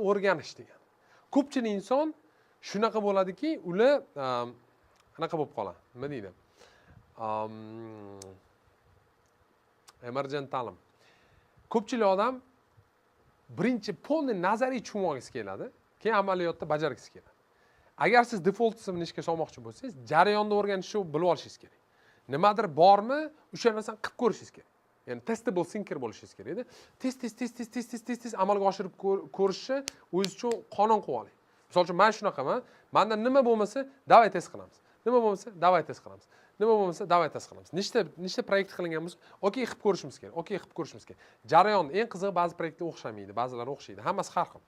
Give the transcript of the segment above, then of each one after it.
O'rganish degan. Ko'pchilik inson shunaqa bo'ladiki, ular anaqa bo'lib qoladi. Nima deydi? Emergent ta'lim. Ko'pchilik odam birinchi полный nazariy tushunib olgisi keladi, keyin amaliyotda bajargisi keladi. Agar siz default tizimini ishga solmoqchi bo'lsangiz, jarayonda o'rganishni bilib olishingiz kerak. Nimadir bormi, o'sha narsani qilib ko'rishingiz kerak. Ya'ni testable thinker bo'lishingiz kerakda. Tez tez tez tez tez tez tez tez amalga oshirib ko'rishni o'zingiz uchun qonun qilib oling. Misol uchun, man shunaqaman. Manda nima bo'lmasa, давай test qilamiz. Nima bo'lmasa, давай test qilamiz. Nima bo'lmasa, давай test qilamiz. Nechta proyekt qilingan bo'lsa, okey, qilib ko'rishimiz kerak. Okey, qilib ko'rishimiz kerak. Jarayon eng qizig'i, ba'zi proyektlar o'xshamaydi, ba'zilari o'xshaydi. Hammasi har xil.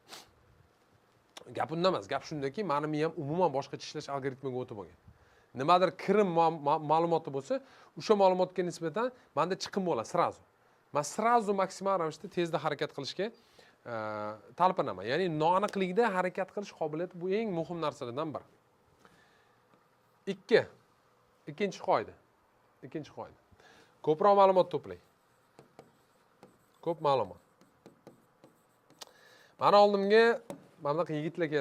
Gap unda emas, gap shundaki, mani miyam umuman boshqacha ishlash algoritmiga o'tib olgan. Nimadir kirim ma'lumoti bo'lsa, o'sha ma'lumotga nisbatan manda chiqim bo'ladi сразу. Man сразу maksimal ravishda tezda harakat qilishga talpinaman. Ya'ni noaniqlikda harakat qilish qobiliyati bu eng muhim narsalardan biri. Ikki. Ikkinchi qoida. Ikkinchi qoida. Ko'proq ma'lumot to'plang. Ko'p ma'lumot. Mani oldimga mana bunaqa yigitlar keladi.